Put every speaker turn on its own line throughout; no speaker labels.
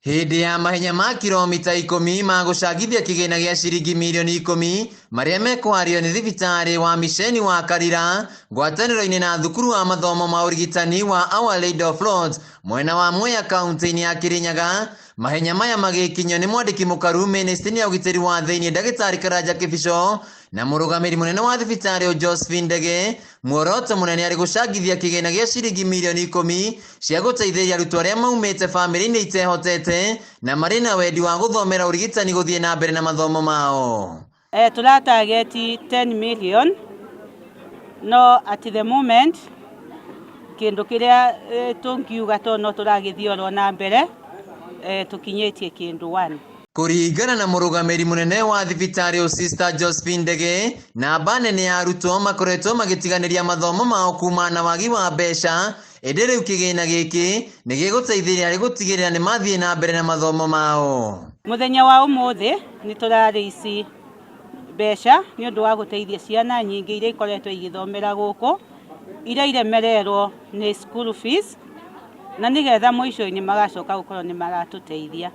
Hĩndĩ ya mahenya ma kiromita 10 ma gũcangithia kĩgĩna gĩa ciringi mirioni 10 marĩa mekwario nĩ thibitarĩ wa miceni wa Karira ngwatanĩro-inĩ na thukuru wa mathomo ma ũrigitani wa Our Lady of Lourdes mwena wa Mwea kaunti-inĩ ya Kirinyaga. Mahenya maya magĩkinyio nĩ mwandĩki mũkaru mĩnĩstĩ ya ũgitĩri wa thĩinĩ Ndagĩtarĩ Karanja Kĩbico na mũrũgamĩri mũnene wa thibitarĩ ũyũ Josephine Ndege. Muoroto mũnene arĩ gũcangithia kĩgĩna gĩa ciringi mirioni 10 cia gũteithĩrĩria arutwo arĩa maumĩte bamĩrĩ-inĩ itehotete na marĩ na wendi wa gũthomera ũrigitani gũthiĩ na mbere na mathomo mao.
Tũra target 10 million no at the moment kĩndũ kĩrĩa tũngiuga to no tũragĩthiĩ oro na mbere, tũkinyĩtie kĩndũ 1.
Kũringana na mũrũgamĩri mũnene wa thibitarĩ ũyũ Sister Josephine Ndege, namba nene ya arutwo makoretwo magĩtiganĩria mathomo mao kumana na wagi wa mbeca, ĩndĩ rĩu kĩgĩna gĩkĩ nĩ gĩgũteithĩrĩria harĩ gũtigĩrĩra nĩ mathiĩ na mbere na mathomo mao.
Mũthenya wa ũmũthĩ nĩ tũrarĩici mbeca nĩ ũndũ wa gũteithia ciana nyingĩ iria ikoretwo igĩthomera gũkũ, iria iremererwo nĩ school fees, na nĩgetha mũico-inĩ magacoka gũkorwo nĩ maratũteithia.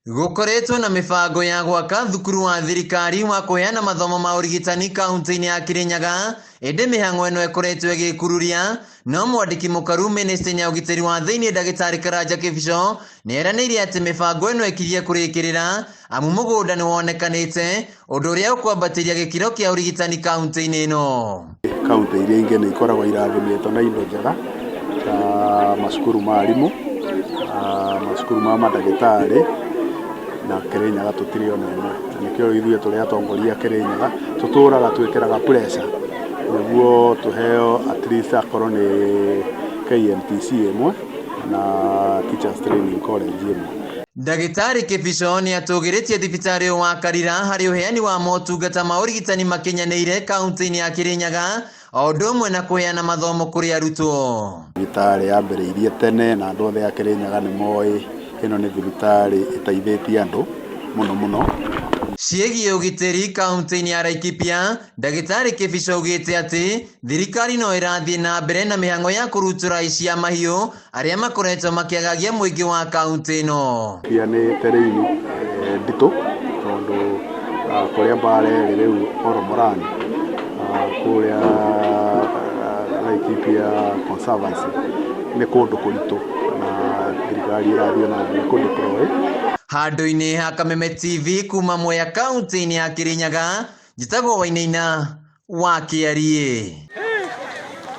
Gũkoretwo na mĩbango ya gwaka thukuru wa thirikari wa kũheana mathomo ma ũrigitani kaunti-inĩ ya Kirinyaga, ĩndĩ mĩhang'o ĩno ĩkoretwo ĩgĩkururia, no mwandĩki mũkaru mĩnĩstĩ-inĩ ya ũgitĩri wa thĩinĩ Ndagĩtarĩ Karanja Kĩbico nĩ eranĩire atĩ mĩbango ĩno ĩkirie kũrĩkĩrĩra amu mũgũnda nĩ wonekanĩte, ũndũ ũrĩa ũkwambatĩria gĩkĩro kĩa ũrigitani kaunti-inĩ ĩno.
Kaunti iria ingĩ nĩ ikoragwo irathimĩtwo na indo njega ta macukuru ma arimũ, macukuru ma mandagĩtarĩ na Kĩrĩnyaga tũtirĩ ona ĩmwe. Na nĩkĩo ithuĩ tũrĩ atongoria a Kĩrĩnyaga tũtũraga twĩkĩraga pressure nĩguo tũheo at least akorwo nĩ KMTC ĩmwe na Teachers Training College ĩmwe.
Ndagĩtarĩ Kĩbico nĩ atũgĩrĩtie thibitarĩ ũyũ wa Karira harĩ ũheani wa motungata ma ũrigitani makinyanĩire kaunti-inĩ ya Kĩrĩnyaga o ũndũ ũmwe na kũheana mathomo kũrĩ arutwo.
Thibitarĩ yambĩrĩirie tene na andũ othe a Kĩrĩnyaga nĩ moĩ ĩno nĩ thibitarĩ ĩteithĩtie andũ mũno mũno.
Ciĩgiĩ ũgitĩri kaunti-inĩ ya Laikipia, Ndagĩtarĩ Kĩbico augĩte atĩ thirikari no ĩrathiĩ na mbere na mĩhang'o ya kũrutũra aici a mahiũ arĩa makoretwo makĩagagia mũingĩ wa kaunti ĩno.
Laikipia nĩ terrain nditũ tondũ kũrĩa mbara ĩrĩ rĩu Oromoran, kũrĩa Laikipia Conservancy nĩ kũndũ kũritũ na thirikari ĩrathiĩ na mbere kũ deploy.
Handũ-inĩ ha Kameme TV kuma Mwea kaunti-inĩ ya Kirinyaga, njĩtagwo Wainaina wa Kĩariĩ.